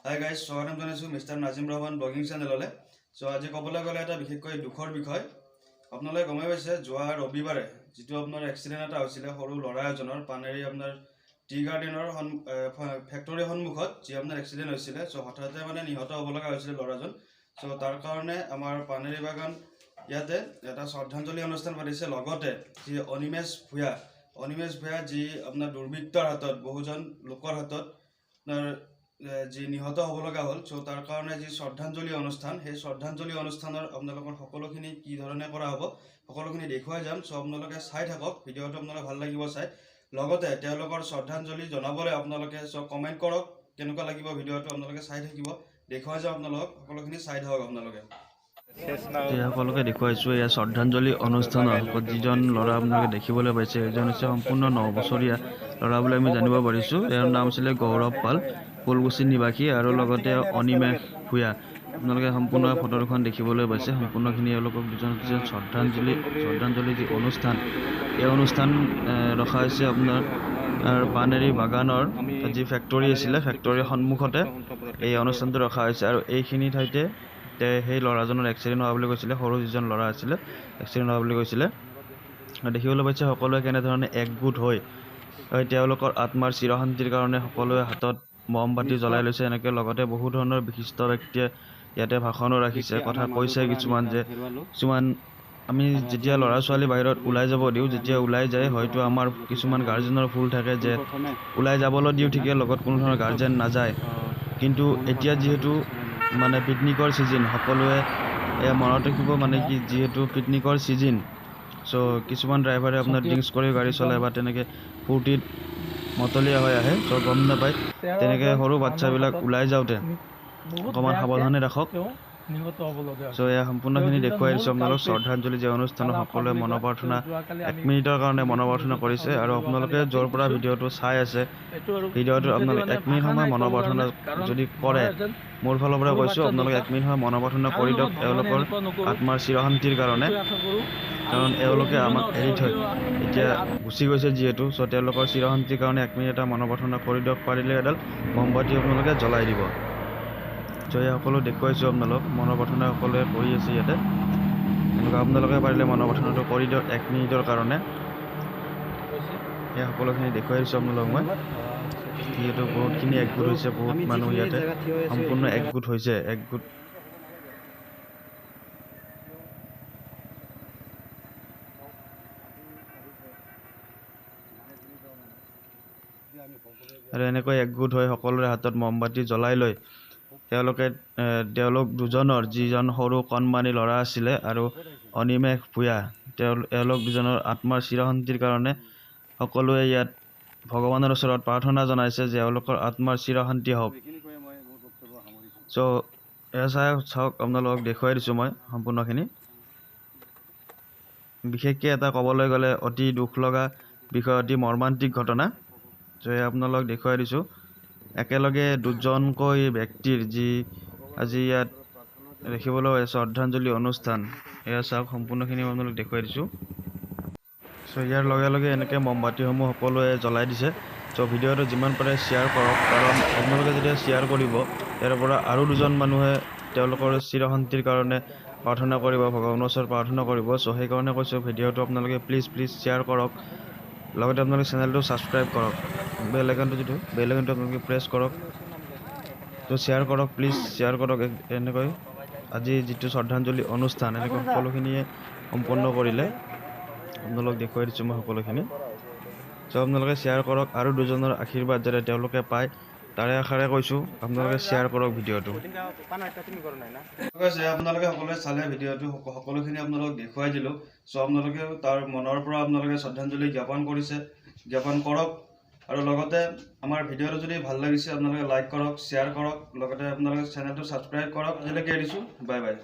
Hi guys, স্বাগতম জনাইছোঁ mister Nazim Rahman blogging চেনেললৈ। চ' আজি ক'বলৈ গ'লে এটা বিশেষকৈ দুখৰ বিষয়। আপোনালোকে গমেই পাইছে, যোৱা ৰবিবাৰে যিটো আপোনাৰ এক্সিডেণ্ট এটা হৈছিলে সৰু ল'ৰা এজনৰ, পানেৰী আপোনাৰ টি গাৰ্ডেনৰ ফেক্টৰীৰ সন্মুখত যি আপোনাৰ এক্সিডেণ্ট হৈছিলে। চ' হঠাতে মানে নিহত হ'ব লগা হৈছিলে ল'ৰাজন। চ' তাৰ কাৰণে আমাৰ পানেৰী বাগান ইয়াতে এটা শ্ৰদ্ধাঞ্জলি অনুষ্ঠান পাতিছে। লগতে যি অনিমেষ ভূঞা যি আপোনাৰ দুৰ্বৃত্তৰ হাতত, বহুজন লোকৰ হাতত আপোনাৰ যি নিহত হ'ব লগা হ'ল, চ' তাৰ কাৰণে যি শ্ৰদ্ধাঞ্জলি অনুষ্ঠান, সেই শ্ৰদ্ধাঞ্জলি অনুষ্ঠানৰ আপোনালোকৰ সকলোখিনি কি ধৰণে কৰা হ'ব সকলোখিনি দেখুৱাই যাম। চ' আপোনালোকে চাই থাকক ভিডিঅ'টো, আপোনালোকে ভাল লাগিব চাই। লগতে তেওঁলোকৰ শ্ৰদ্ধাঞ্জলি জনাবলৈ আপোনালোকে চ' কমেণ্ট কৰক কেনেকুৱা লাগিব ভিডিঅ'টো। আপোনালোকে চাই থাকিব, দেখুৱাই যাম আপোনালোকক, সকলোখিনি চাই থাকক আপোনালোকে। এই সকলোকে দেখুৱাইছোঁ, এয়া শ্ৰদ্ধাঞ্জলি অনুষ্ঠানৰ যিজন ল'ৰা আপোনালোকে দেখিবলৈ পাইছে, সেইজন হৈছে সম্পূৰ্ণ 9 বছৰীয়া ল'ৰা বুলি আমি জানিব পাৰিছোঁ। তেওঁৰ নাম আছিলে গৌৰৱ পাল, ফুলগুচি নিবাসী, আৰু লগতে অনিমেষ ভূঞা। আপোনালোকে সম্পূৰ্ণ ফটোখন দেখিবলৈ পাইছে। সম্পূৰ্ণখিনি এওঁলোকক দুজন দুজন শ্ৰদ্ধাঞ্জলি যি অনুষ্ঠান, এই অনুষ্ঠান ৰখা হৈছে আপোনাৰ পানেৰী বাগানৰ যি ফেক্টৰী আছিলে, ফেক্টৰীৰ সন্মুখতে এই অনুষ্ঠানটো ৰখা হৈছে। আৰু এইখিনি ঠাইতে সেই ল'ৰাজনৰ এক্সিডেণ্ট হোৱা বুলি কৈছিলে, সৰু যিজন ল'ৰা আছিলে এক্সিডেণ্ট হোৱা বুলি কৈছিলে। দেখিবলৈ পাইছে সকলোৱে কেনেধৰণে একগোট হৈ তেওঁলোকৰ আত্মাৰ চিৰশান্তিৰ কাৰণে সকলোৱে হাতত মমবাতি জ্বলাই লৈছে এনেকৈ। লগতে বহু ধৰণৰ বিশিষ্ট ব্যক্তিয়ে ইয়াতে ভাষণো ৰাখিছে, কথা কৈছে কিছুমান, যে কিছুমান আমি যেতিয়া ল'ৰা ছোৱালী বাহিৰত ওলাই যাব দিওঁ, যেতিয়া ওলাই যায়, হয়তো আমাৰ কিছুমান গাৰ্জেনৰ ভুল থাকে যে ওলাই যাবলৈ দিওঁ ঠিকে, লগত কোনো ধৰণৰ গাৰ্জেন নাযায়। কিন্তু এতিয়া যিহেতু মানে পিকনিকৰ ছিজন, সকলোৱে এয়া মনত ৰাখিব, মানে কি, যিহেতু পিকনিকৰ ছিজন, চ' কিছুমান ড্ৰাইভাৰে আপোনাৰ ড্ৰিংকছ কৰি গাড়ী চলায় বা তেনেকৈ ফূৰ্তিত মতলীয়া হৈ আহে, চ' গম নাপায়। তেনেকৈ সৰু বাচ্ছাবিলাক ওলাই যাওঁতে অকণমান সাৱধানে ৰাখক। চ' এয়া সম্পূৰ্ণখিনি দেখুৱাই দিছোঁ আপোনালোক। শ্ৰদ্ধাঞ্জলি যে অনুষ্ঠানত সকলোৱে মনোপ্ৰাৰ্থনা, এক মিনিটৰ কাৰণে মনোপ্ৰাৰ্থনা কৰিছে। আৰু আপোনালোকে য'ৰ পৰা ভিডিঅ'টো চাই আছে, ভিডিঅ'টো আপোনালোকে এক মিনিট সময় মনোপ্ৰাৰ্থনা যদি কৰে, মোৰ ফালৰ পৰা কৈছোঁ, আপোনালোকে এক মিনিট সময় মনোপ্ৰাৰ্থনা কৰি দিয়ক এওঁলোকৰ আত্মাৰ চিৰশান্তিৰ কাৰণে। কাৰণ এওঁলোকে আমাক এৰি থৈ এতিয়া গুচি গৈছে যিহেতু, চ' তেওঁলোকৰ চিৰশান্তিৰ কাৰণে এক মিনিট এটা মনোপ্ৰাৰ্থনা কৰি দিয়ক। পাৰিলে এডাল মমবাতি আপোনালোকে জ্বলাই দিব। চ' এই সকলো দেখুৱাইছোঁ আপোনালোক, মনোপ্ৰাৰ্থনা সকলোৱে কৰি আছে ইয়াতে এনেকুৱা। আপোনালোকে পাৰিলে মনোপ্ৰাৰ্থনাটো কৰি দিয়ক এক মিনিটৰ কাৰণে। এই সকলোখিনি দেখুৱাই দিছোঁ আপোনালোক মই। যিহেতু বহুতখিনি একগোট হৈছে, বহুত মানুহ ইয়াতে সম্পূৰ্ণ একগোট হৈছে, একগোট। আৰু এনেকৈ একগোট হৈ সকলোৰে হাতত মমবাতি জ্বলাই লৈ তেওঁলোকে তেওঁলোক দুজনৰ, যিজন সৰু কণমানি ল'ৰা আছিলে আৰু অনিমেষ ভূঞা, তেওঁ এওঁলোক দুজনৰ আত্মাৰ চিৰশান্তিৰ কাৰণে সকলোৱে ইয়াত ভগৱানৰ ওচৰত প্ৰাৰ্থনা জনাইছে যে এওঁলোকৰ আত্মাৰ চিৰশান্তি হওক। চ' এয়া চাই চাওক, আপোনালোকক দেখুৱাই দিছোঁ মই সম্পূৰ্ণখিনি। বিশেষকৈ এটা ক'বলৈ গ'লে অতি দুখ লগা বিষয়, অতি মৰ্মান্তিক ঘটনা। চ' এয়া আপোনালোকক দেখুৱাই দিছোঁ, একেলগে দুজনকৈ ব্যক্তিৰ যি আজি ইয়াত দেখিবলৈ শ্ৰদ্ধাঞ্জলি অনুষ্ঠান। এয়া চাওক, সম্পূৰ্ণখিনি আপোনালোক দেখুৱাই দিছোঁ। চ' ইয়াৰ লগে লগে এনেকৈ মমবাতিসমূহ সকলোৱে জ্বলাই দিছে। চ' ভিডিঅ'টো যিমান পাৰে শ্বেয়াৰ কৰক, কাৰণ আপোনালোকে যেতিয়া শ্বেয়াৰ কৰিব, ইয়াৰ পৰা আৰু দুজন মানুহে তেওঁলোকৰ চিৰশান্তিৰ কাৰণে প্ৰাৰ্থনা কৰিব, ভগৱানৰ ওচৰত প্ৰাৰ্থনা কৰিব। চ' সেইকাৰণে কৈছোঁ, ভিডিঅ'টো আপোনালোকে প্লিজ প্লিজ শ্বেয়াৰ কৰক। লগতে আপোনালোকে চেনেলটো ছাবস্ক্ৰাইব কৰক, বেল আইকনটো যিটো বেল আইকনটো আপোনালোকে প্ৰেছ কৰক। ত' শ্বেয়াৰ কৰক, প্লিজ শ্বেয়াৰ কৰক। এনেকৈ আজি যিটো শ্ৰদ্ধাঞ্জলি অনুষ্ঠান, এনেকৈ সকলোখিনিয়ে সম্পন্ন কৰিলে। আপোনালোক দেখুৱাই দিছোঁ মই সকলোখিনি। চ' আপোনালোকে শ্বেয়াৰ কৰক আৰু দুজনৰ আশীৰ্বাদ যাতে তেওঁলোকে পায়, তাৰে আশাৰে কৈছোঁ, আপোনালোকে শ্বেয়াৰ কৰক ভিডিঅ'টো। ঠিক আছে, আপোনালোকে সকলোৱে চালে ভিডিঅ'টো, সকলোখিনি আপোনালোকক দেখুৱাই দিলোঁ। চ' আপোনালোকেও তাৰ মনৰ পৰা আপোনালোকে শ্ৰদ্ধাঞ্জলি জ্ঞাপন কৰিছে, জ্ঞাপন কৰক। আৰু লগতে আমাৰ ভিডিঅ'টো যদি ভাল লাগিছে, আপোনালোকে লাইক কৰক, শ্বেয়াৰ কৰক, লগতে আপোনালোকে চেনেলটো ছাবস্ক্ৰাইব কৰক। আজিলৈকে এৰিছোঁ, বাই বাই।